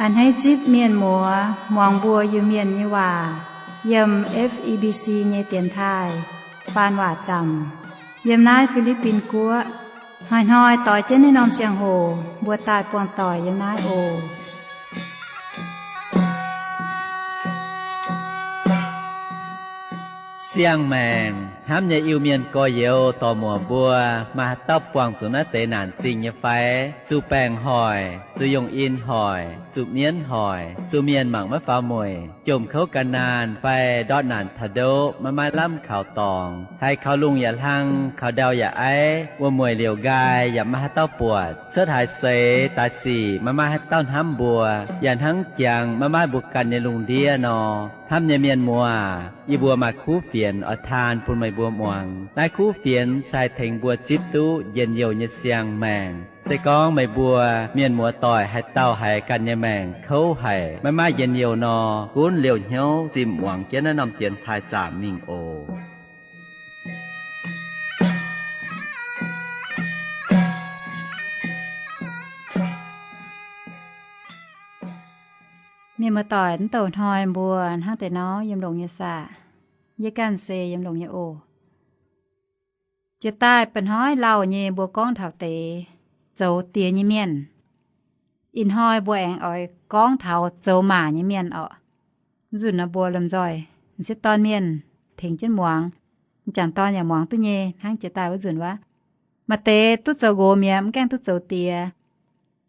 A'hneiv zipv mienh muoz muangx mbuo Iu-Mienh nyei waac yiem F E B C nyei dienx taaih faan waac zaamc yiem naaiv Fi^li^bin Guoqv. Hnoi-hnoi doix jienv naaiv norm ziangh hoc mbuo daaih buangh doic yiem naaiv oc. Siang-maengc hnamv nyei Iu-Mienh gorx-youz dorc-muoc mbuo, maaih haaix dauh buangh zuqc naaiv deix naanc zingh nyei fai? Zuqc baengc hoic, zuqc yongh in hoic, zuqc mienv hoic, zuqc mienh mangc maiv faaux mueic, jomc kouv gan naanh fai ndortv naanc taux ndoqv maiv maaih lamh kaux dorngx, haiz kaux lungh yaac hlang, kaux ndau yaac aiv, wuom-mueic liouc nqaai yaac maiv maaih haaix dauh buatc, cuotv haaix seix daaih sic maiv maaih haaix dauh hnamv mbuo, yaac hnangv jangx maiv maaih mbuo ganh nyei lungh ndiev nor. Hnamv nyei mienh muoz, yie mbuo maaih kuv fienx oix taan bun meih mbuo muangx. Naaiv kuv fienx se haih tengx mbuo zipv duqv njien-youh nyei siang-maengc. Se gorngv meih mbuo mienh muoz doic haaix dauh haiz ganh nyei maengc kouv haic, maiv maaih njien-youh nor, gunv liouh hnyouv zimh muangx jienv naaiv norm dienx taaih zaamc mingh oc. Mienh muoz doic, mv douh hnoi mbuo hnangv deix nor yiem longx nyei saah? Yie ganh se yiem longx nyei oc. Jiex daaih ba'hnoi lauh nyei mbuo gorngv taux deix zoux diex nyei mienh. Ih hnoi mbuo aengx oix gorngv taux zoux maac nyei mienh orqc. Nzunc naaiv mbuo lomh nzoih m'sieqv dorn mienh tengx jienv muangx, m'jangc dorn yaac muangx duqv nyei hnangv jiex daaih wuov nzunc wuov. Maaih deix duqv zoux nqox mi'aqv, mv gaengh duqv zoux diex.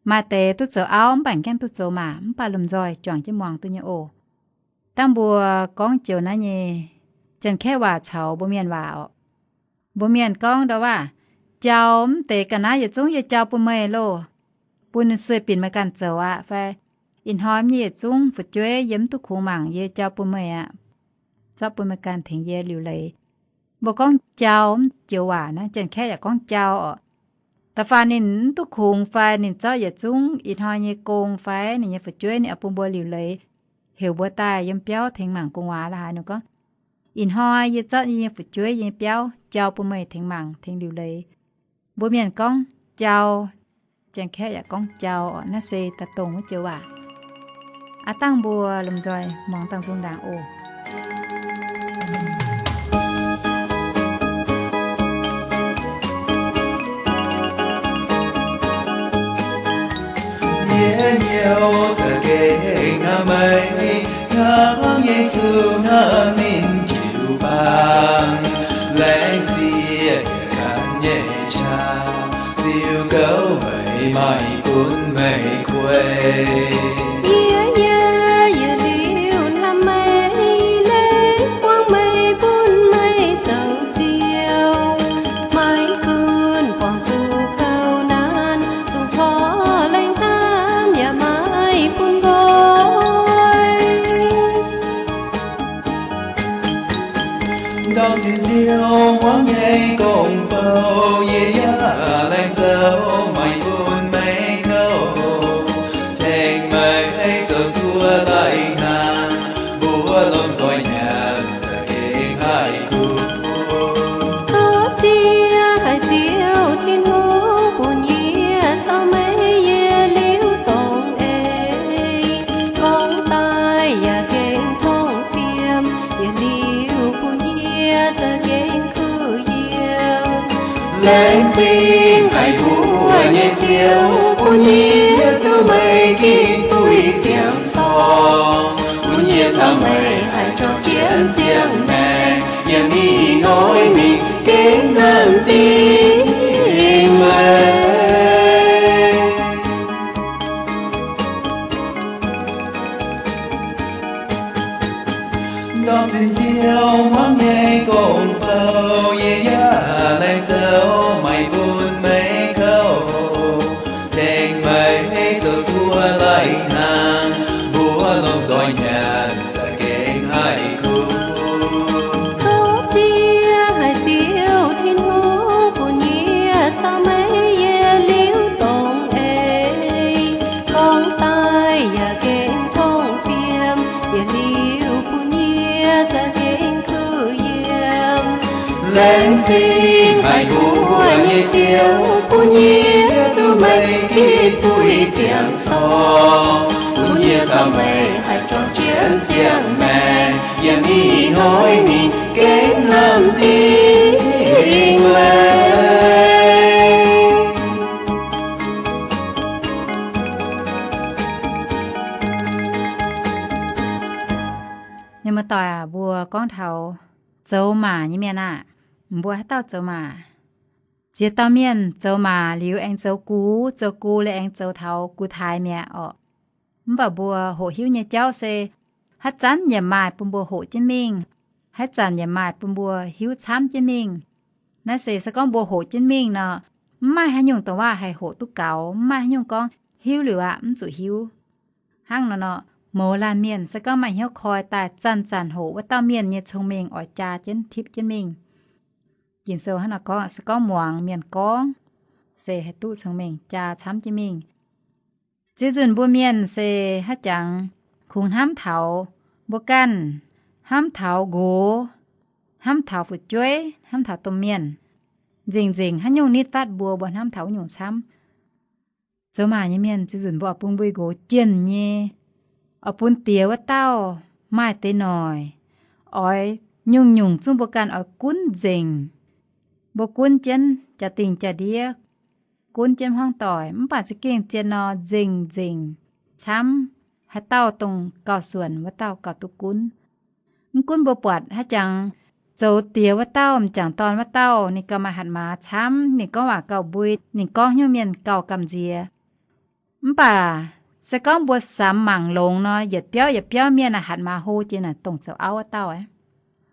Maaih deix duqv zoux auv mv baac mv gaengh duqv zoux maac, mv baac lomh nzoih juangc jienv muangx duqv nyei oc. Dangh mbuo gorngv joux naaiv nyei Janx-Kaeqv waac caux mbuo Mienh waac orqc. Mbuo Mienh gorngv ndau waac, jauv mv deix ga'naaiv yietc zungv yie jauv bun meih loh, bun sueih binc meih ganh zoux aqv fai, ih hnoi mv nyei yietc zungv fu'jueiv yie mv duqv kungx mangc, yie jauv bun meih aqv, zorqv bun meih ganh tengx yie liuc leiz. Mbuo gorngv jauv mv joux waac naaiv, Janx-Kaeqv yaac gorngv jauv orqc. Da'faanh ninh mv duqv kungx fai ninh zorqv yietc zungv ih hnoi nyei gong fai ninh nyei fu'jueiv ninh oix bun mbuo liuc leiz, heuc mbuo daaih yiem biauv tengx mangc gu'nguaaz la'haaix nor gorngv, ih hnoi yie zorqv yie nyei fu'jueiv yie nyei biauv jauv bun meih tengx mangc tengx liuc leiz. Mbuo Mienh gorngv jauv, Janx-Kaeqv yaac gorngv jauv orqc. Naaiv se daaih dongh wuov joux waac. Aav dangh mbuo lomh nzoih muangx dangh nzung ndaangc oc. Yie hnyouv za'gengh hnamv meih, hnangv Yesu hnamv ninh jiu-baang. Laengz zingh yie ganh nyei qaqv, ziux gouv meih, maaih bun meih kuei. Yie nyei yietc liuz hnamv meih, laengz buangh meih bun meih zoux Ziouv. Maiv gunv buangh zuqc kouv naanc, zungv corc laengz hnamv yaac maaih bun nqoi. Ndortv zinh Ziouv hmuangv nyei gong-bou, yie yaac laengz zoux maaih bun meih kouv. Tengx meih zoux zuov lai-hnaangx, mbuo lomh nzoih nyanc za'gengh haih kuv. Tov Ziouv, haiz Ziouv Tin-Hungh, bun yie caux meih yietc liuz dongh eix. Gorngv daaih yaac gengh tongv fiem, yietc liuz bun yie za'gengh kuh yiem. Laengz zingh haic mbuo nyei Ziouv, bun yie duqv meih gitv buix ziangh corc, bun yie caux meih haih juangc jienv ziangh maengc, yiem ih hnoi mingh gengh hnangv dingc meih. Ndortv zinh Ziouv hmuangv nyei gong-bou, yie yaac laengz zoux maaih bun meih kouv. Tengx meih zoux zuov lai-hnaangx, mbuo lomh nzoih nyanc za'gengh haih kuv. Tov Ziouv, haiz Ziouv Tin-Hungh, bun yie caux meih yietc liuz dongh eix. Gorngv daaih yaac gengh tongv fiem, yietc liuz bun yie za'gengh kuh yiem. Laengz zingh haic mbuo nyei Ziouv, bun yie duqv meih gitv buix ziangh corc, bun Yie caux meih haih juangc jienv ziangh maengc, yiem ih hnoi mingh gengh hnamv dingc meih. Mienh muoz-doic aac, mbuo gorngv taux zoux maac nyei mienh aah, mbuo haaix dauh zoux maac? Ziex dauh mienh zoux maac liuz aengx zoux gux, zoux gux liuz aengx zoux taux gux taaix mi'aqv orqc. Mv baac mbuo hoqc hiuv nyei jauv se haaix zanc yaac maaih bun mbuo hoqc jienv mingh, haaix zanc yaac maaih bun mbuo hiuv camv jienv mingh. Naaiv se se gorngv mbuo hoqc jienv mingh nor, mv maaih haaix nyungc dongh waac haih hoqc duqv gaux, mv maaih haaix nyungc gorngv hiuv liuz aqv mv zuqc hiuv. Hnangv nor nor, mouz laanh mienh se gorngv maaih hnyouv koi daaih zanc-zanc hoqc wuov dauh mienh nyei cong-mengh oix jaa jienv tipv jienv mingh. Ging-Sou hnangv nor gorngv, se gorngv muangx mienh gorngv, se haih duqv cong-mengh jaa camv jienv mingh. Ziux nzunc mbuo mienh se haaix jangx kungx hnamv taux mbuo ganh, hnamv taux nqox, hnamv taux fu'jueiv, hnamv taux domh mienh, nzengc-nzengc haaix nyungc nitv fatv mbuo, mbuo hnamv taux wuov nyungc camv. Zoux maac nyei mienh ziux nzunc mbuo oix bun mbuo nqox jienh nyei, oix bun diex wuov dauh maaih deix noic, oix nyungc-nyungc zungv mbuo ganh oix gunv nzengc. Mbuo gunv jienv jaa-dingh jaa-ndiev, gunv jienv hmuangv doic, mv baac za'gengh zien nor nzengc-nzengc camv, haaix dauh dongh gauh suonc wuov dauh gauh duqv gunv. Mv gunv mbuo buatc haaix jangx zoux diex wuov dauh, m'jangc dorn wuov dauh, ninh gauh maaih hatc maaz camv, ninh gorngv waac gauh mbui, ninh gorngv hnyouv mienh gauh gamh nziex. Mv baac se gorngv mbuo samx mangc longx nor, yietc biauv yietc biauv mienh naaic hatc maaz hlo jiex naaic dongh zoux auv wuov dauh aqv.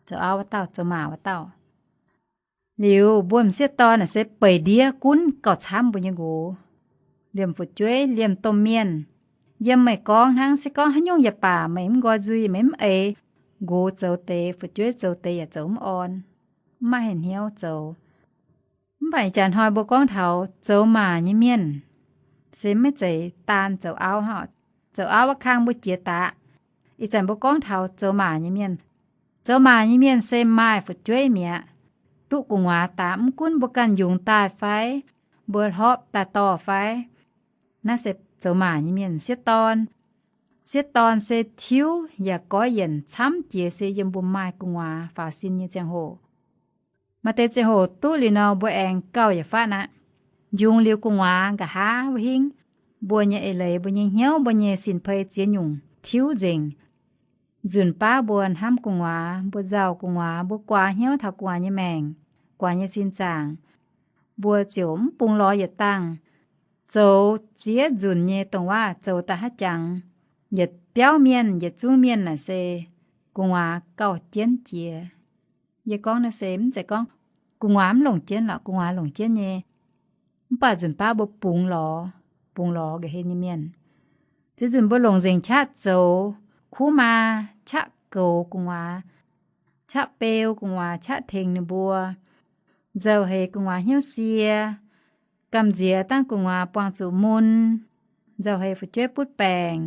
Zoux auv wuov dauh, zoux maac wuov dauh. Liuz mbuo m'sieqv dorn naaic se beic ndiev gunv gauh camv mbuo nyei nqox. Liemh fu'jueiv, liemh domh mienh, yiem meih gorngv hnangv, se gorngv haaix nyungc yaac baac meih mv nqoi nzuih, meih mv eix, nqox zoux deix, fu'jueiv zoux deix yaac zoux mv orn, mv maaih haaix hnyouv zoux. Mv baac ih jaax hnoi mbuo gorngv taux zoux maac nyei mienh, se maiv zeiz daan zoux auv hnangv. Zoux auv wuov kang mbuo jiex daqc. Ih zanc mbuo gorngv taux zoux maac nyei mienh. Zoux maac nyei mienh se maaih fu'jueiv mi'aqv. Duqv gu'nguaaz daaih, mv gunv mbuo ganh yungz daaih fai, mbuo hlorpv daaih dorh fai, naaiv se zoux maac nyei mienh. Sieqv dorn, sieqv dorn se tiuv yaac goiv yienc camv jiex se yiem mbuo maaih gu'nguaaz faaux sin nyei ziangh hoc. Maaih deix ziangh hoc duqv liuz nor, mbuo aengx gauh yietc fatv aqv. Yungz liuz gu'nguaaz nqa'haav wuov hingv, mbuo nyei eix leiz, mbuo nyei hnyouv, mbuo nyei sin-pei ziex nyungc tiuv nzengc. Nzunc baav mbuo hnamv gu'nguaaz, mbuo nzauh gu'nguaaz, mbuo guaax hnyouv taux gu'nguaaz nyei maengc, guaax nyei sin zaangc, mbuo ziouc mv bungx lorz yietc dangh. Zoux ziex nzunc nyei dongh waac zoux daaih haaix jangx, yietc biauv mienh, yietc zungv mienh naaic se gu'nguaaz gauh jienv jiex. Yie gorngv naaiv se mv zeiz gorngv gu'nguaaz mv longc jienv lorqc, gu'nguaaz longc jienv nyei. Mv baac nzunc baav mbuo bungx lorz, bungx lorz nqa'haav nyei mienh. Ziex nzunc mbuo longc nzengc qaqv zoux, kuv maa qaqv goux gu'nguaaz, qaqv beu gu'nguaaz, qaqv tengx ninh mbuo. Nzauh heix gu'nguaaz hnyouv sie, gamh nziex dangh gu'nguaaz buangh zuqc mun, nzauh heix fu'jueiv butv baengc,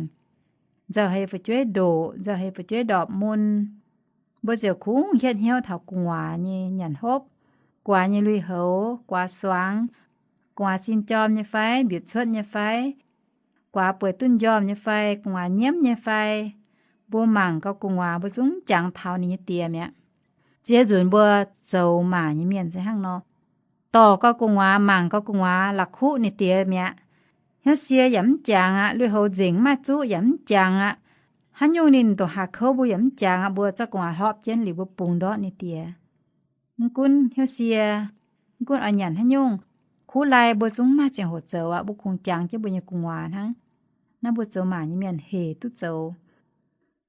nzauh heix fu'jueiv ndoqc, nzauh heix fu'jueiv ndorpc mun. Mbuo ziouc kungx hietv hnyouv taux gu'nguaaz nyei nyanc hopv, guaax nyei lui-houx, guaax suangx, gu'nguaaz sin jorm nyei fai, mbiutc cuotv nyei fai, guaax bueix duqv njormh nyei fai, gu'nguaaz nyiemv nyei fai. Mbuo mangc gau gu'nguaaz mbuo zungv mv jangx taux ninh nyei diex mi'aqv. Ziex nzunc mbuo zoux maac nyei mienh se hnangv nor. Dorh gau gu'nguaaz, mangc gau gu'nguaaz la'kuqv ninh diex mi'aqv. Hnyouv sie yaac mv jangx aqv, lui-houx nzengc mv maaih zuqv yaac mv jangx aqv. Haaix nyungc ninh ndongc haaix kouv mbuo yaac mv jangx aqv, mbuo zorqv gu'nguaaz hlorpv jienv liuz mbuo bungx ndortv ninh diex. Mv gunv hnyouv sie, mv gunv oix nyanc haaix nyungc, kuv lai mbuo zungv mv maaih ziangh hoc zoux aqv, mbuo kungx jangx jienv mbuo nyei gu'nguaaz hnangv. Naaiv mbuo zoux maac nyei mienh hec duqv zoux.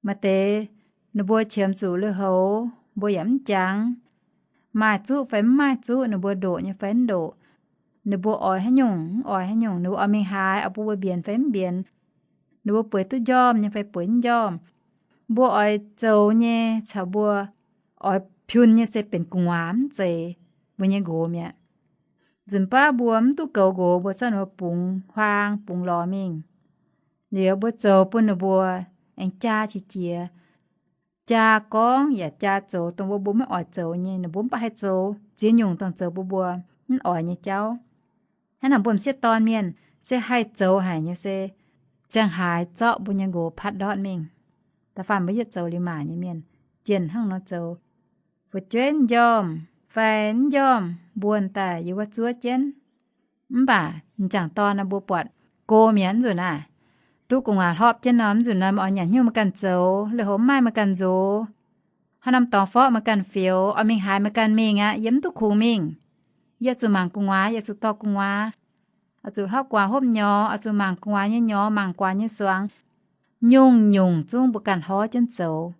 Maaih deix ninh mbuo qiemx zuqc lui-houx mbuo yaac mv jangx. Maaih zuqv fai mv maaih zuqv, ninh mbuo ndoqc nyei fai mv ndoqc, ninh mbuo oix haaix nyungc mv oix haaix nyungc, ninh mbuo oix mingh haaix, oix bun mbuo mbienx fai mv mbienx, ninh mbuo bueix duqv njormh nyei fai bueix mv njormh, mbuo oix zoux nyei caux mbuo oix piun nyei se benx gu'nguaaz mv zeiz mbuo nyei nqox mi'aqv. Nzunc baav mbuo mv duqv goux nqox, mbuo zorqv ninh mbuo bungx huaang bungx lorz mingh. Liuz mbuo zoux bun ninh mbuo aengx jaa qiex jiez, jaa gorngv yaac jaa zoux dongh mbuo mbuo maiv oix zoux nyei, ninh mbuo mv baac haih zoux ziex nyungc dongh zoux mbuo mbuo mv oix nyei jauv. Hnangv naaic mbuo m'sieqv dorn mienh se haih zoux haic nyei se ziangh haaix zorqv mbuo nyei nqox patv ndortv mingh. Da'faanh mbuo yietv zoux liuz maac nyei mienh, jienh hnangv nor zoux. Fu'jueiv njormh fai mv njormh, mbuo daaih yiem wuov zuov jienv. Mv baac m'jangc dorn nor mbuo buatc go mi'aqv nzunc aah. Duqv gu'nguaaz hlorpv jienv nor, nzunc nor oix nyanc hnyouv maiv ganh zoux, lui-houx mv maaih maiv ganh nzox. Haaix norm dorngx forv maiv ganh fioux, oix mingh haaix maiv ganh mingh aqv, yie mv duqv kungx mingh. Yie zuqc mangc gu'nguaaz, yie zuqc dorh gu'nguaaz, oix zuqc hlorpv gu'nguaaz hopv nyorx, oix zuqc mangc gu'nguaaz nyei nyorx, mangc gu'nguaaz nyei suangx. Nyungc-nyungc zungv mbuo ganh hlorv jienv zoux.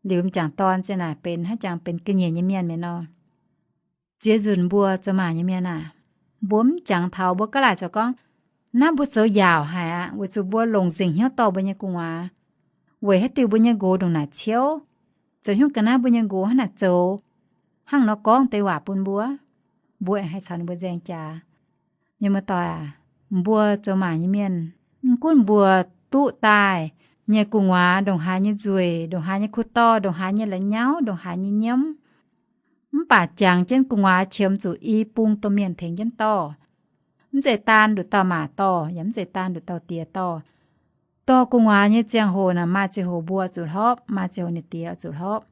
Liuz m'jangc dorn ziang naaic benx haaix jangx benx ga'nyiec nyei mienh mi'aqv nor. Ziex nzunc mbuo zoux maac nyei mienh aah, mbuo mv jangx taux mbuo gaav laaic zoux gorngv, naaiv mbuo zoux yaauc haic aqv, weic zuqc mbuo longc nzengc hnyouv dorh mbuo nyei gu'nguaaz. Weic haaix diuc mbuo nyei nqox ndongc naaic ciouv, zoux hnyouv ga'naaiv mbuo nyei nqox hnangv naaic zoux, hnangv nor gorngv deix waac bun mbuo, mbuo aengx haih caux ninh mbuo nzaeng jaax. Mienh muoz-doic aac, mbuo zoux maac nyei mienh, mv gunv mbuo duqv daaih nyei gu'nguaaz ndongc haaix nyei nzueic, ndongc haaix nyei kuv dorh, ndongc haaix nyei la'nyauv, ndongc haaix nyei nyiemv, mv baac jangx jienv gu'nguaaz qiemx zuqc i bung domh mienh tengx jienv dorh. Mv zeiz daan nduqc dauh maac dorh, yaac mv zeiz daan nduqc dauh diex dorh. Dorh gu'nguaaz nyei ziangh hoc naaic maaih ziangh hoc mbuo zuqc hlorpv, maaih ziangh hoc ninh diex zuqc hlorpv.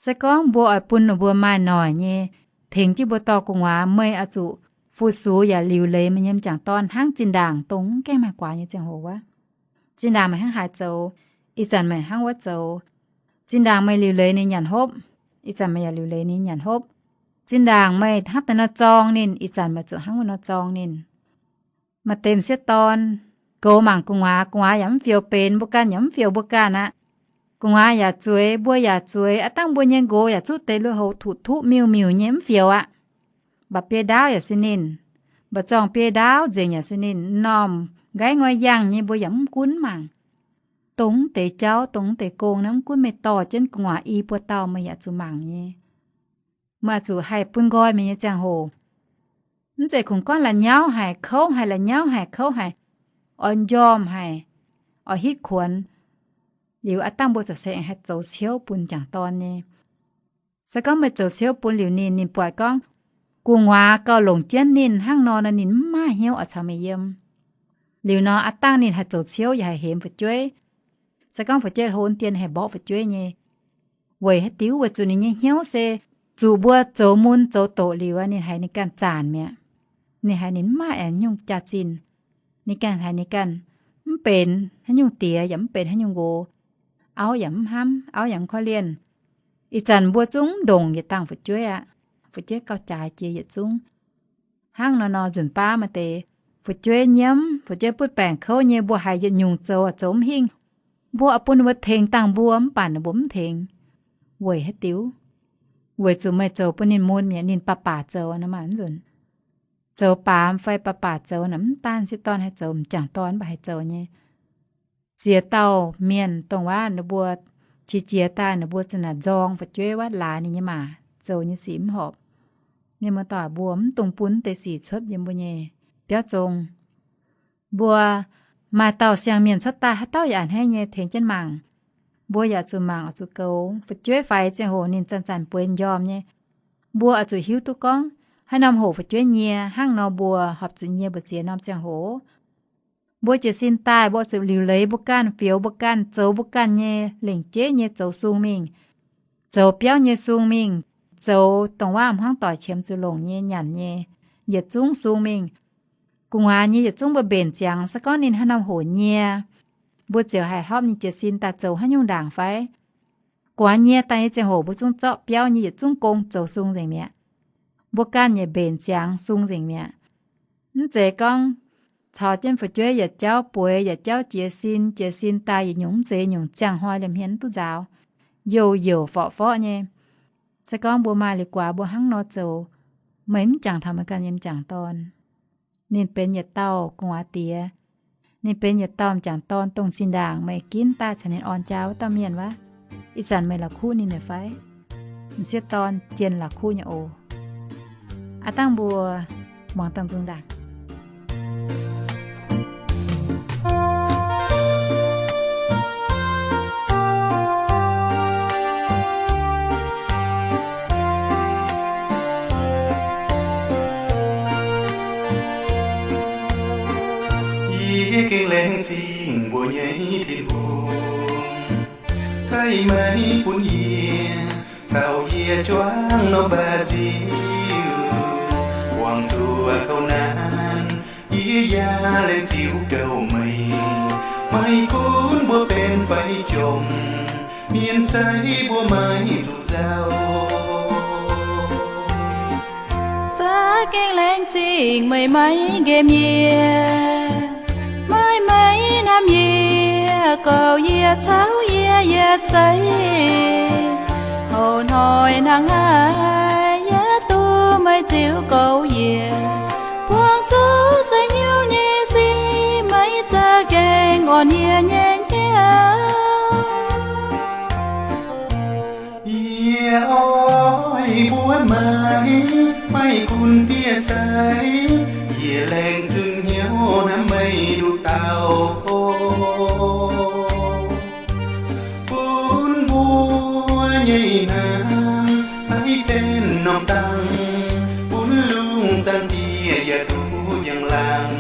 Se gorngv mbuo oix bun ninh mbuo maaih noic nyei tengx jienv mbuo dorh gu'nguaaz, meih oix zuqc fu-sux yaac liuc leiz meih nyei m'jangc dorn hnangv zinh ndaangc dongh mv gaengh maaih guaax nyei ziangh hoc wuov. Zinh ndaangc meih hnangv haaix zoux, ih zanc meih hnangv wuov zoux. Zinh ndaangc meih liuc leiz ninh nyanc hopv, ih zanc meih yaac liuc leiz ninh nyanc hopv. Zinh ndaangc meih hnangv deix nor zorng ninh, ih zanc meih zuqc hnangv wuov nor zorng ninh. Maaih deix m'sieqv dorn goux mangc gu'nguaaz, gu'nguaaz yaac mv fioux benx, mbuo ganh yaac mv fioux mbuo ganh aqv. Gu'nguaaz yaac zueiz, mbuo yaac zueiz, aav dangh mbuo nyei nqox yaac zuqv deix lui-houx tuqv-tuqv miuc-miuc nyei mv fioux aqv. Mba'biei ndaauv yaac suix ninh, mba'zorng biei ndaauv nzengc yaac suix ninh, m'normh nqaiv ngoi yangh nyei mbuo yaac mv gunv mangc. Dongh mv deix jauv, dongh mv deix gong naaiv mv gunv meih dorh jienv gu'nguaaz i buo dauh meih yaac zuqc mangc nyei. Meih oix zuqc haih bun nqoi meih nyei ziangh hoc. Mv zeiz kungx gorngv la'nyauv haic kouv haic, la'nyauv haic kouv haic, oix njormh haic, oix hitv kuonx. Liuz aav dangh mbuo ziouc se aengx haih zoux ciouv bun m'jangc dorn nyei. Se gorngv meih zoux ciouv bun liuz ninh, ninh buatc gorngv gu'nguaaz gauh longc jienv ninh hnangv nor, ninh mv maaih hnyouv oix caux meih yiem. Liuz nor aav dangh ninh haih zoux ciouv yaac haih hemx fu'jueiv. Se gorngv fu'jueiv hlo dien haih mborqv fu'jueiv nyei. Weic haaix diuc? Weic zuqc ninh nyei hnyouv se zuqc mbuo zoux mun zoux doqc liuz, ninh haiz ninh ganh zanc mi'aqv. Ninh haiz ninh mv maaih aengx nyungc jaax-zinh. Ninh ganh haiz ninh ganh mv benx haaix nyungc diex yaac mv benx haaix nyungc nqox. Auv yaac mv hnamv, auv yaac mv korv-lienh. Ih zanc mbuo zungv mv ndongc yietc dangh fu'jueiv aqv. Fu'jueiv gauh jaaix jiex yietc zungv. Hnangv nor nor nzunc baav maaih deix fu'jueiv nyiemv, fu'jueiv butv baengc kouv nyei, mbuo haiz yietc nyungc zoux zoux mv hingh. Mbuo oix bun ninh mbuo tengx dangh mbuo mv baac ninh mbuo mv tengx. Weic haaix diuc? Weic zuqc meih zoux bun ninh mun mi'aqv, ninh baac baac zoux nor maah, nzunc. Zoux baamz fai baac baac zoux naaic mv daan m'sieqv dorn haih zoux, m'jangc dorn mv baac haih zoux nyei. Ziex dauh mienh dongh waac ninh mbuo qiex jiez daaih ninh mbuo za'naaic nzorng fu'jueiv wuov, laaix ninh nyei maa zoux nyei sic mv horpc. Mienh muoz-doic, mbuo mv dungx bun deix sic cuotv yiem mbuo nyei biauv zong. Mbuo maaih dauh siang-mienh cuotv daaih haaix dauh yaac a'hneiv nyei tengx jienv mangc. Mbuo yaac zuqc mangc, oix zuqc goux fu'jueiv faix ziangh hoc ninh zanc-zanc bueix m'njormh nyei. Mbuo oix zuqc hiuv duqv gorngv haaix norm hoc fu'jueiv nyie, hnangv nor mbuo horpc zuqc nyie mbu'ziex norm ziangh hoc. Mbuo jiez sin daaih mbuo zuqc liuc leiz mbuo ganh, fioux mbuo ganh, zoux mbuo ganh nyei lengc jeiv nyei zoux sung mingh, zoux biauv nyei sung mingh, zoux dongh waac hmuangv doic qiemx zuqc longc nyei nyanc nyei yietc zungv sung mingh. Gu'nguaaz nyei yietc zungv mbuo mbenc ziangx. Se gorngv ninh haaix norm hoc nyie, mbuo ziouc haih hlorpv ninh jiez sin daaih zoux haaix nyungc ndaangc fai? Gu'nguaaz nyie daaih nyei ziangh hoc mbuo zungv zorqv biauv nyei yietc zungv gong zoux sung nzengc mi'aqv. Mbuo ganh yaac mbenc ziangx sung nzengc mi'aqv. Mv zeiz gorngv caux jienv fu'jueiv yietc jauv bueix, yietc jauv jiez sin, jiez sin daaih yietc nyungc mv zeiz nyungc, ziangh hnoi liemh hmien mv duqv nzaaux, youc-youc forqv-forqv nyei. Se gorngv mbuo maaih liuz guaax mbuo hnangv nor zoux, meih mv jangx taux meih ganh nyei m'jangc dorn. Ninh benx yietc dauh gu'nguaaz diex, ninh benx yietc dauh m'jangc dorn dongh zinh ndaangc meih ginv daaih caux ninh orn jaa wuov dauh mienh wuov, ih zanc meih la'kuqv ninh mi'aqv fai? M'sieqv dorn jienh la'kuqv nyei oc. Aav dangh mbuo muangx dangh nzung ndaangc. Yie gengh laengz zingh Meih bun yie caux yie juangv norm mba'nziu, buangh zuqc kouv naanc, yie yaac laengz zingh gouv meih. Meih gunv mbuo benx fai jomc, mienh sai mbuo maiv zuqc nzauh. Za'gengh laengz zingh meih maiv nqemh yie, maiv maaih hnamv yie, gorx yie caux yie yietc seix. Hoz hnoi hnangv haaix yaac duqv meih ziux gouv yie, buangh zuqc seix hnyouv nyei sic, meih za'gengh orn yie nyei hnyouv. Yie oix mbuox meih, meih gunv diev sai, yie laengz zunh hnyouv hnamv meih nduqc dauh, bun mbuo nyei hnamv maiv benx norm dangh, bun lungh zaangc Diex yaac duqv njang-laangc.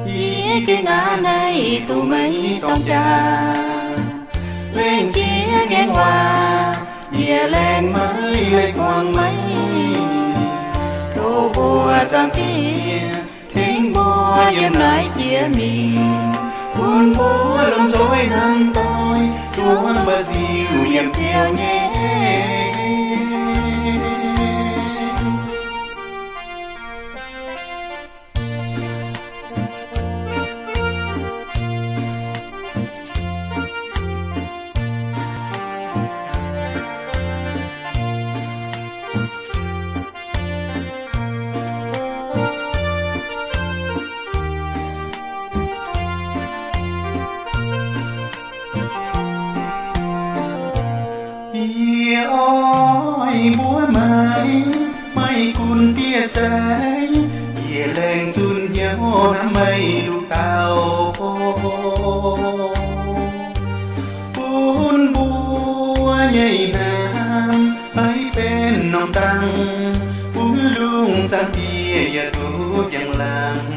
Yie gengh aqv naaiv duqv meih dorng jaax, lengc jiex ngaengc waac yie laengz maiv leiz guangc meih. Tov mbuox Zaangc Diex tengx mbuo yiem naaiv jiex mingh, bun mbuo lomh nzoih hnamv doic, juangv mba'nziu yiem Ziouv nyei Yie oix mbuox meih, meih gunv diev sai, yie laengz zunh hnyouv hnamv meih nduqc dauh, bun mbuo nyei hnamv maiv benx norm dangh, bun lungh zaangc Diex yaac duqv njang-laangc.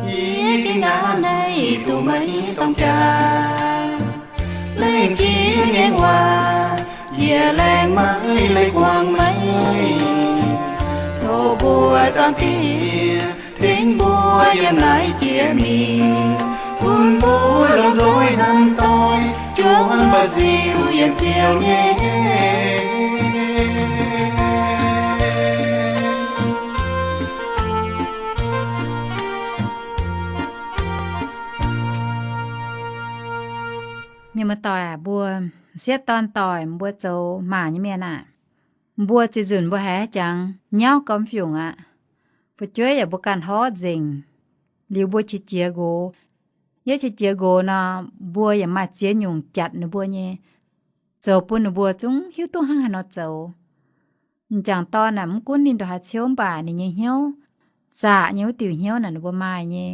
Yie gengh aqv naaiv duqv meih dorng jaax, lengc jiex ngaengc waac yie laengz maiv leiz guangc meih. Tov mbuox Zaangc Diex tengx mbuo yiem naaiv jiex mingh, bun mbuo lomh nzoih hnamv doic, juangv mba'nziu yiem Ziouv nyei Mienh muoz-doic aac, mbuo m'sieqv dorn doic, mbuo zoux maac nyei mienh aah, mbuo ziux nzunc mbuo haiz jangx nyauv gormx fiungc aqv. Fu'jueiv yaac mbuo ganh horv nzengc, liuz mbuo qiex jiez nqox. Yie qiex jiez nqox nor, mbuo yaac maaih ziex nyungc jatc ninh mbuo nyei, zoux bun ninh mbuo zungv hiuv duqv hnangv haaix nor zoux. M'jangc dorn aah, mv gunv ninh ndongc haaix ciouv mv baac ninh nyei hnyouv, zaqc nyei wuov diuc hnyouv naaic ninh mbuo maaih nyei,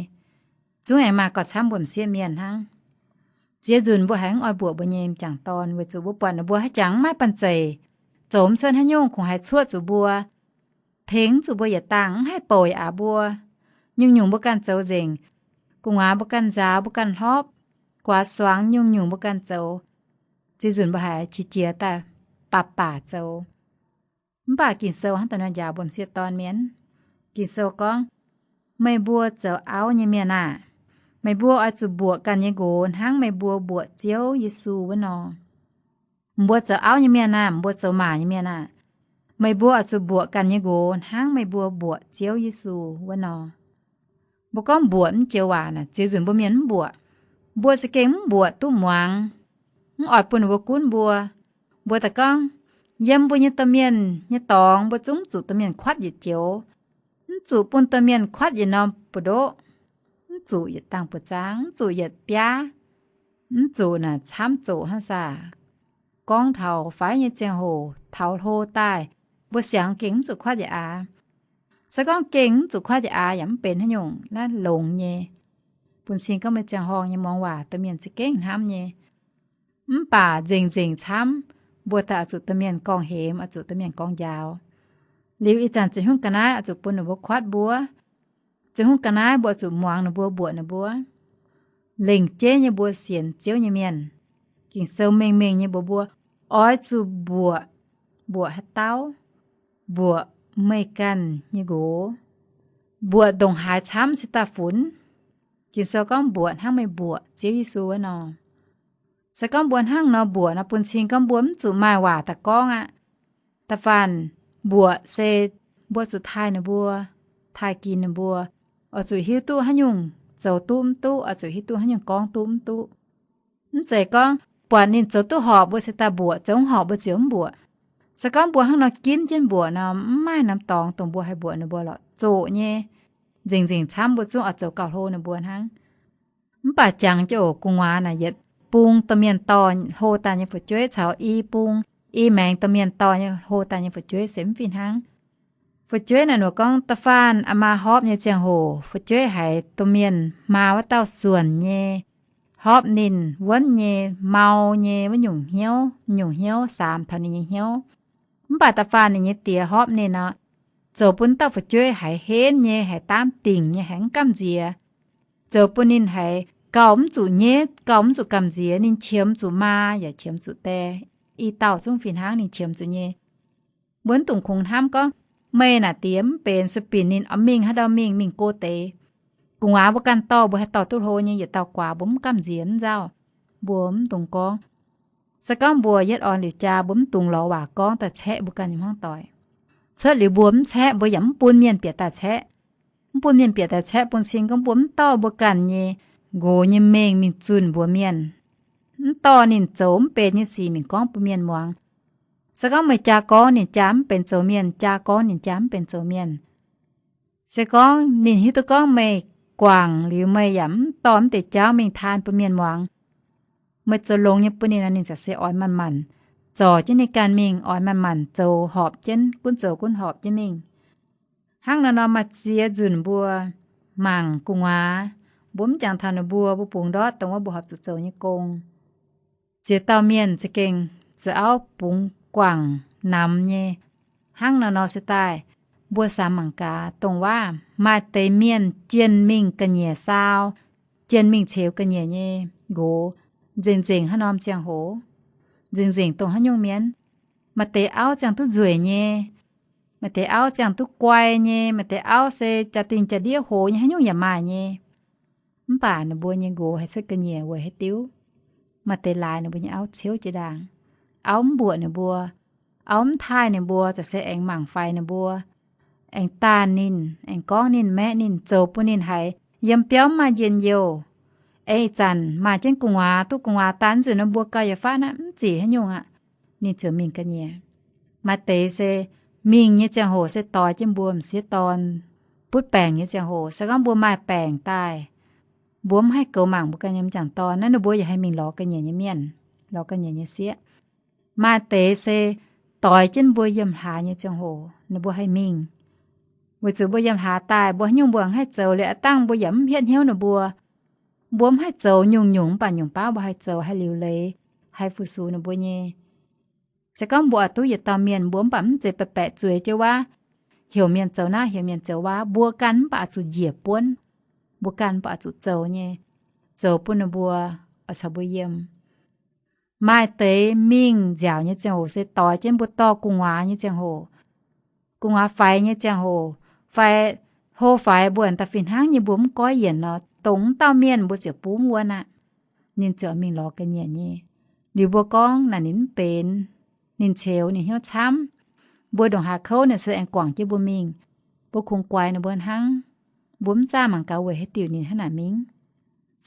zungv aengx maaih gauh camv mbuo m'sieqv mienh hnangv. Ziex nzunc mbuo haiz mv oix mbuoqc mbuo nyei m'jangc dorn, weic zuqc mbuo buatc ninh mbuo haaix jangx mv maaih banh zeic, zoux mv cuotv haaix nyungc, kungx haiz cuoqv zuqc mbuo, tengx zuqc mbuo yietc dangh, mv haih bouc yaac aax mbuo. Nyungc-nyungc mbuo ganh zoux nzengc, gu'nguaaz mbuo ganh nzaaux, mbuo ganh hlorpv, guaax suangx nyungc-nyungc mbuo ganh zoux. Ziex nzunc mbuo haiz qiex jiez daaih baac baac zoux. Mv baac Ging-Sou hnangv dongh njaaux mbuo m'sieqv dorn mienh. Ging-Sou gorngv, meih mbuo zoux auv nyei mienh aah, meih mbuo oix zuqc mbuoqc ganh nyei nqox hnangv meih mbuo mbuoqc Ziouv Yesu wuov nor. Mbuo zoux auv nyei mienh aah, mbuo zoux maac nyei mienh aah, meih mbuo oix zuqc mbuoqc ganh nyei nqox hnangv meih mbuo mbuoqc Ziouv Yesu wuov nor. Mbuo gorngv mbuoqc mv joux waac naaic, ziex nzunc mbuo mienh mv mbuoqc. Mbuo za'gengh mv mbuoqc duqv muangx, mv oix bun ninh mbuo gunv mbuo. Mbuo daaih gorngv, yiem mbuo nyei domh mienh nyei dorngx mbuo zungv mv zuqc domh mienh kuatv yietc joux, mv zuqc bun domh mienh kuatv yietc norm buoz-ndoqv, mv zuqc yietc dangh buoz-zaang, mv zuqc yietc biaav, mv zuqc naaic camv zoqc hnangv saah. Gorngv taux faix nyei ziangh hoc taux hlo daaih, mbuo siangx gengh mv zuqc kuatv yietc aax. Se gorngv gengh mv zuqc kuatv yietc aax yaac mv benx haaix nyungc, naaiv longx nyei. Bun cing gorngv meih ziangh horngh nyei muangx waac domh mienh za'gengh hnamv nyei. Mv baac nzengc-nzengc camv, mbuo daaih oix zuqc domh mienh gorngv hemx, oix zuqc domh mienh gorngv njaaux. Liuz ih zanc ziouc hungh ga'naaiv oix zuqc bun ninh mbuo kuatv mbuo. Ziouc hungh ga'naaiv mbuo oix zuqc muangx ninh mbuo, mbuoqc ninh mbuo. lengc jeiv nyei mbuo sienx Ziouv nyei mienh. Ging-Sou mengh mengh nyei mbuox mbuo, oix zuqc mbuoqc, mbuoqc haaix dauh? Mbuoqc meih ganh nyei nqox. Mbuoqc ndongc haaix camv se daaih funx? Ging-Sou gorngv mbuoqc hnangv meih mbuoqc Ziouv Yesu wuov nor. Se gorngv mbuo hnangv nor mbuoqc nor, bun cing gorngv mbuo mv zuqc maaih waac daaih gorngv aqv. Da'faanh mbuoqc se mbuo zuqc taaih ninh mbuo, taaih ginx ninh mbuo, oix zuqc hiuv duqv haaix nyungc zoux duqv mv duqv, oix zuqc hiuv duqv haaix nyungc gorngv duqv mv duqv. Mv zeiz gorngv buatc ninh zoux duqv horpc mbuo se daaih mbuoqc, zoux mv horpc mbuo ziouc mv mbuoqc. Se gorngv mbuo hnangv nor ginv jienv mbuoqc nor, mv maaih norm dorngx dongh mbuo haih mbuoqc ninh mbuo lorqc. Zoqc nyei, nzengc nzengc camv mbuo zungv oix zoux gauh hlo ninh mbuo hnangv. Mv baac jangx jienv oc, gu'nguaaz naaic yietc bung domh mienh dorh hlo daaih nyei fu'jueiv caux i bung, i maengx domh mienh dorh nyei hlo daaih nyei fu'jueiv se mv fih hnangv. Fu'jueiv naaic nor gorngv da'faanh aa maa horpc nyei ziangh hoc, fu'jueiv haiz domh mienh maa wuov dauh suonc nyei, horpc ninh wuonv nyei, mau nyei, wuov nyungc hnyouv, nyungc hnyouv saamx taux ninh nyei hnyouv. Mv baac da'faanh ninh nyei die horpc ninh nor, zoux bun dauh fu'jueiv haiz henv nyei, haiz daamv dingc nyei, haiz mv gamh nziex. Zoux bun ninh haiz gauh mv zuqc nyeiv, gauh mv zuqc gamh nziex, ninh qiemx zuqc maa yaac qiemx zuqc die, i dauh zungv fih hnangv ninh qiemx zuqc nyei. Mbuo mv dungx kungx hnamv gorngv, meih naaic diex mv benx sueih binc ninh oix mingh haaix ndau mingh, mingh go deix. Gu'nguaaz mbuo ganh dorh mbuo haih dorh duqv hlo nyei, yietc dauh guaax mbuo mv gamh nziex mv nzauh. Mbuo mv dungx gorngv. Se gorngv mbuo yietv orn liuz jaa, mbuo mv dungx lorz waac gorngv daaih caeqv mbuo ganh nyei hmuangv doic. Cuotv liuz mbuo mv caeqv, mbuo yaac mv bun mienh bieqc daaih caeqv. Mv bun mienh bieqc daaih caeqv bun cing gorngv mbuo mv dorh mbuo ganh nyei nqox nyei mengh mingh zunh mbuox mienh. Mv dorh ninh zoux mv benx nyei sic mingh gorngv bun mienh muangx. Se gorngv meih jaa gorngv ninh jaa mv benx zoux mienh, jaa gorngv ninh jaa mv benx zoux mienh. Se gorngv ninh hiuv duqv gorngv meih guangc liuz meih yaac mv dorh mv deix jauv mingh taan bun mienh muangx, meih zoux longx nyei bun ninh nor, ninh ziouc se oix manc-manc zorc jienv ninh ganh mingh, oix manc-manc zoux horpc jienv, gunv zoux gunv horpc jienv mingh. Hnangv nor nor maaih ziex nzunc mbuo mangc gu'nguaaz, mbuo mv jangx taux ninh mbuo, mbuo bungx ndortv dongh wuov mbuo horpc zuqc zoux nyei gong. Ziex dauh mienh za'gengh zuqc auv bungx guangc namx nyei. Hnangv nor nor se daaih, mbuo samx mangc gaax, dongh waac maaih deix mienh jienh mingh ga'nyiec saau, jienh mingh ceux ga'nyiec nyei nqox, nzengc-nzengc haaix norm ziangh hoc, nzengc-nzengc dongh haaix nyungc mienh. Maaih deix auv ziangh duqv nzueic nyei, maaih deix auv ziangh duqv guai nyei, maaih deix auv se jaa-dingh jaa-ndiev hoz nyei, haaix nyungc yaac maaih nyei. Mv baac ninh mbuo nyei nqox haih cuotv ga'nyiec weic haaix diuc? Maaih deix laaix ninh mbuo nyei auv ciouv jiex ndaangc. Auv mv mbuoqc ninh mbuo, auv mv taaih ninh mbuo, za'gengh aengx mangc faix ninh mbuo, aengx daanh ninh, aengx gorngv ninh, maeqv ninh, zoux bun ninh haiz yiem biauv mv maaih njien-youh. Aengx ih zanc maaih jienv gu'nguaaz, duqv gu'nguaaz daaih nzunc nor mbuo gauh yietc faatv naaiv mv zic haaix nyungc aqv, ninh ziouc mingh ga'nyiec. Maaih deix se mingh nyei ziangh hoc se doix jienv mbuo m'sieqv dorn butv baengc nyei ziangh hoc. Se gorngv mbuo maaih baengc daaih, mbuo mv haih goux mangc mbuo ganh nyei m'jangc dorn, naaiv ninh mbuo yaac haih mingh lorz ga'nyiec nyei mienh, lorz ga'nyiec nyei sieqv. Maaih deix se doix jienv mbuo yiem hlaax nyei ziangh hoc ninh mbuo haih mingh. Weic zuqc mbuo yiem hlaax daaih, mbuo haaix nyungc mbuo mv haih zoux liuz, aav dangh mbuo yaac mv hietv hnyouv ninh mbuo. Mbuo mv haih zoux nyungc-nyungc, mv baac nyungc baav mbuo haih zoux, haih liuc leiz, haih fu-sux ninh mbuo nyei. Se gorngv mbuo oix duqv yietc dauh mienh, mbuo mv baac mv zeiz baeqc baeqc zueiz jienv waac, heuc mienh zoux naaiv, heuc mienh zoux waac, mbuo ganh mv baac zuqc njiec buonv. Mbuo ganh mv baac zuqc zoux nyei, zoux bun ninh mbuo oix caux mbuo yiem. Maaih deix mingh nziaauc nyei ziangh hoc se doix jienv mbuo dorh gu'nguaaz nyei ziangh hoc, gu'nguaaz faix nyei ziangh hoc, fai hlo faix mbuo daaih fih hnangv nyei mbuo mv goiv yienc nor, dongh wuov dauh mienh mbuo ziouc bun wuonv aqv. Ninh ziouc mingh lorz ga'nyiec nyei. Liuz mbuo gorngv naaic ninh mv benx, ninh ceux, ninh hnyouv camv. Mbuo ndongc haaix kouv ninh se aengx guangc jienv mbuo mingh. Mbuo kungx guaix ninh mbuo hnangv. Mbuo mv zaah mangc gaax weic haaix diuc ninh hnangv naaic mingh.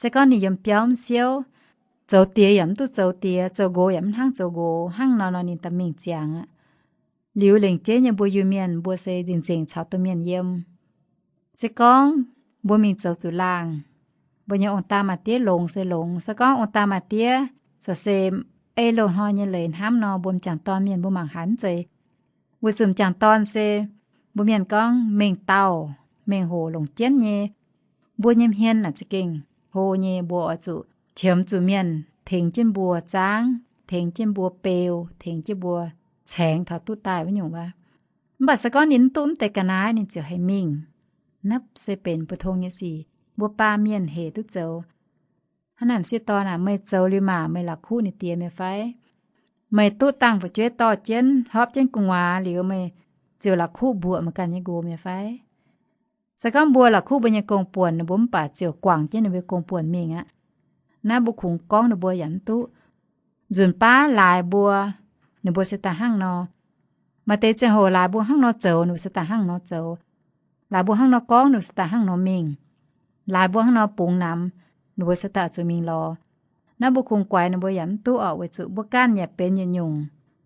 Se gorngv ninh yiem biauv mv siouv, zoux diex yaac mv duqv zoux diex, zoux nqox yaac mv hnangv zoux nqox, hnangv nor nor ninh daaih mingh ziangx aqv. Liuz lengc jeiv nyei mbuo Iu-Mienh mbuo se nzengc-nzengc caux domh mienh yiem. Se gorngv mbuo mingh zoux zuqc laangh, mbuo nyei ong-daa maa-diev longx se longx. Se gorngv ong-daa maa-diev corc se ei loz-hnoi nyei leiz hnamv nor, mbuo m'jangc dorn mienh mbuo mangc haaix mv zeiz. Weic zuqc m'jangc dorn se mbuo mienh gorngv mengh dauh mengh hoc longc jienv nyei. Mbuo nyei hmien naaic za'gengh hlo nyei, mbuo oix zuqc qiemx zuqc mienh tengx jienv mbuo zaangv, tengx jienv mbuo beu, tengx jienv mbuo caengx taux duqv daaih wuov nyungc waac. Mv baac se gorngv ninh mv duqv mv deix ga'naaiv, ninh ziouc haih mingh. Naaiv se benx mbu'ndongx nyei sic, mbuo baamh mienh hec duqv zoux. Hnangv naaic m'sieqv dorn aac, meih zoux liuz maac meih la'kuqv ninh diex mi'aqv fai? Meih duqv dangh fu'jueiv dorh jienv, hlopv jienv gu'nguaaz liuz, meih ziouc la'kuqv mbuoqc meih ganh nyei nqox mi'aqv fai? Se gorngv mbuo la'kuqv mbuo nyei gong-buonc, ninh mbuo mv baac ziouc guangc jienv ninh mbuo nyei gong-buonc mingh aqv. Naaiv mbuo kungx gorngv ninh mbuo yaac mv duqv. Nzunc baav laaix mbuo, ninh mbuo se daaih hnangv nor. Maaih deix ziangh hoc laaix mbuo hnangv nor zoux, ninh mbuo se daaih hnangv nor zoux. Laaix mbuo hnangv nor gorngv, ninh mbuo se daaih hnangv nor mingh. Laaix mbuo hnangv nor bungx namx, ninh mbuo se daaih oix zuqc mingh lorz. Naaiv mbuo kungx guaix ninh mbuo yaac mv duqv orqc, weic zuqc mbuo ganh yaac benx yietc nyungc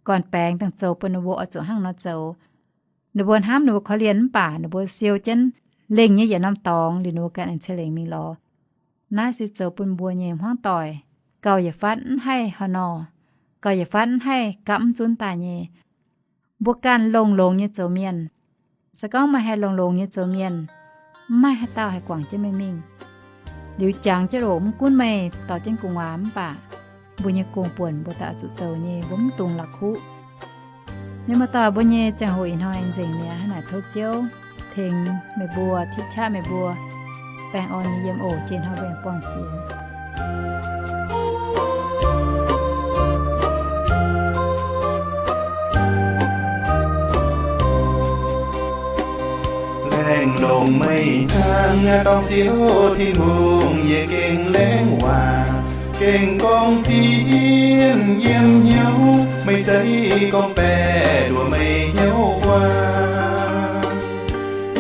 gorn-baengx dangh zoux bun ninh mbuo oix zuqc hnangv nor zoux. Ninh mbuo hnamv ninh mbuo korv-lienh mv baac ninh mbuo siou jienv lengh nyei yietc norm dorngx liuz ninh mbuo ganh aengx ceix lengc mingh lorz. Naaiv se zoux bun mbuo nyei hmuangv doic gauh yietc fatv mv haih haaix nor, gauh yietc fatv mv haih gapv mv zunv daaih nyei. Mbuo ganh longx-longx nyei zoux mienh. Se gorngv meih haih longx-longx nyei zoux mienh, mv maaih haaix dauh haih guangc jienv meih mingh. Liuz jangx jienv oc, mv gunv meih dorh jienv gu'nguaaz mv baac mbuo nyei gong-buonc mbuo daaih oix zuqc zoux nyei, mbuo mv dungx la'kuqv. Mienh muoz-doic, mbuo nyei ziangh hoc ih hnoi nzengc mi'aqv. Hnangv naaic tov Ziouv tengx meih mbuo, tipv qaqv meih mbuo, baengh orn nyei yiem oc. Jiex hnoi mbuo aengx buangh jiex. Laengz longx meih hnangv dorng Ziouv Tin-Hungh, yie gengh laengz waac, gengh gorngv zien yiem hnyouv, meih zeiz gorngv baeqc nduoqc meih hnyouv guaax.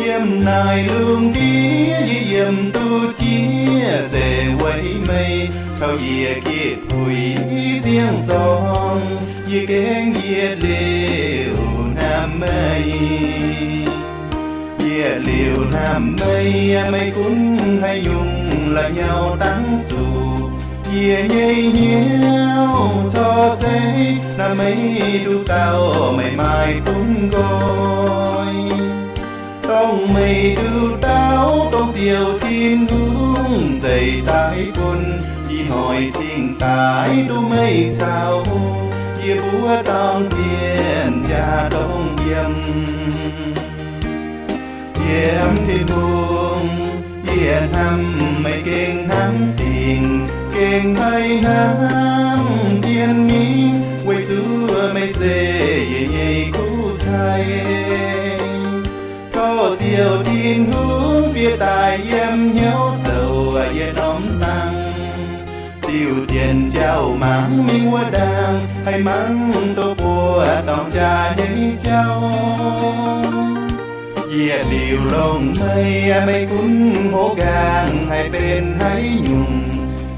Yiem naaic lungh ndiev yie yiem duqv jiex se weic meih caux yie gitv puix ziangh sorng, yie gengh yietc liuz hnamv meih. Yietc liuz hnamv meih, meih gunv haaix nyungc la'nyauv dangv zuqc. Yie nyei hnyouv corc seix naaiv meih nduqc dauh meih maaih bun nqoi. Dongh meih nduqc dauh dongh Ziouv Tin-Hungh zeix daaih bun, ih hnoi cingx daaih duqv meih caux yie mbuo dorng dienh jaa dongh yiem. Yiem Tin-Hungh, yie hnamv meih gengh hnamv dingc, gengh haih hnamv jienv mingh, weic zuqc meih se yie nyei kuv cai. Tov Ziouv Tin-Hungh bieqc daaih yiem hnyouv zoux yietc norm dangh, diuh dienh jauv mangc mingh wuov ndaangc, haih mangc duqv buo dorngx jaa nyei jauv. Yietc liuz longx meih, meih gunv hoz nqaang haih benx haaix nyungc.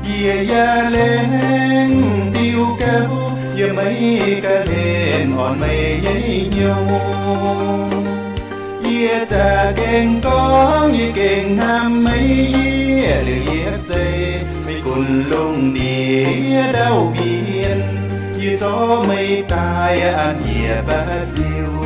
Yie yaac laengz ziux gauh yiem meih ga'hlen orn meih nyei hnyouv. Yie za'gengh gorngv yie gengh hnamv meih yietc liuz yietc seix, meih gunv lungh ndiev ndau-mienh, yie zorqv meih daaih an yie baav ziux.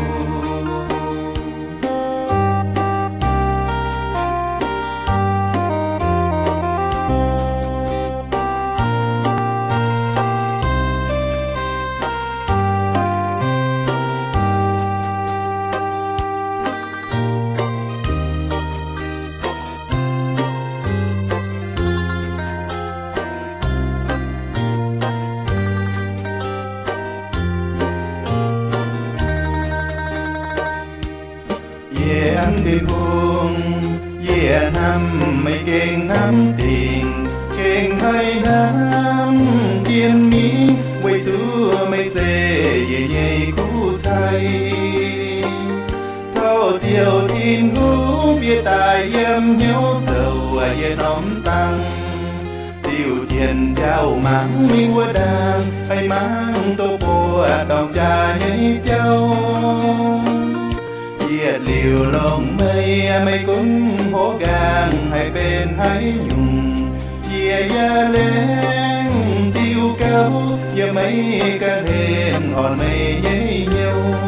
Yie hnamv Tin-Hungh, yie hnamv meih gengh hnamv dingc, gengh haih hnamv jienv mingh, weic zuqc meih se yie nyei kuv cai. Tov Ziouv Tin-Hungh bieqc daaih yiem hnyouv zoux yietc norm dangh, diuh dienh jauv mangc mingh wuov ndaangc, haih mangc duqv buo dorngx jaa nyei jauv. Yietc liuz longx meih, meih gunv hoz nqaang haih benx haaix nyungc. Yie yaac laengz ziux gauh yiem meih ga'hlen orn meih nyei hnyouv.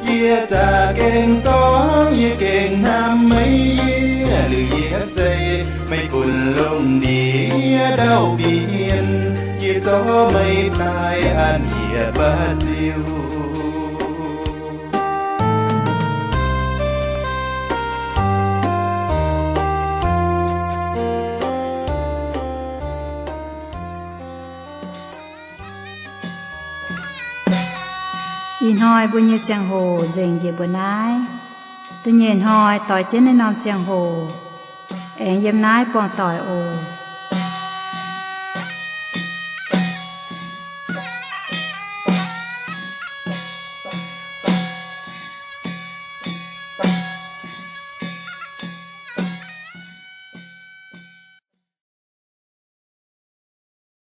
Yie za'gengh gorngv yie gengh hnamv meih yietc liuz yietc seix, meih gunv lungh ndiev ndau-mienh, yie zorqv meih daaih an yie baav ziux. Ih hnoi mbuo nyei ziangh hoc nzengc njiec mbuo naaiv. Da'nyeic hnoi doix jienv naaiv norm ziangh hoc, aengx yiem naaiv buangh doic oc.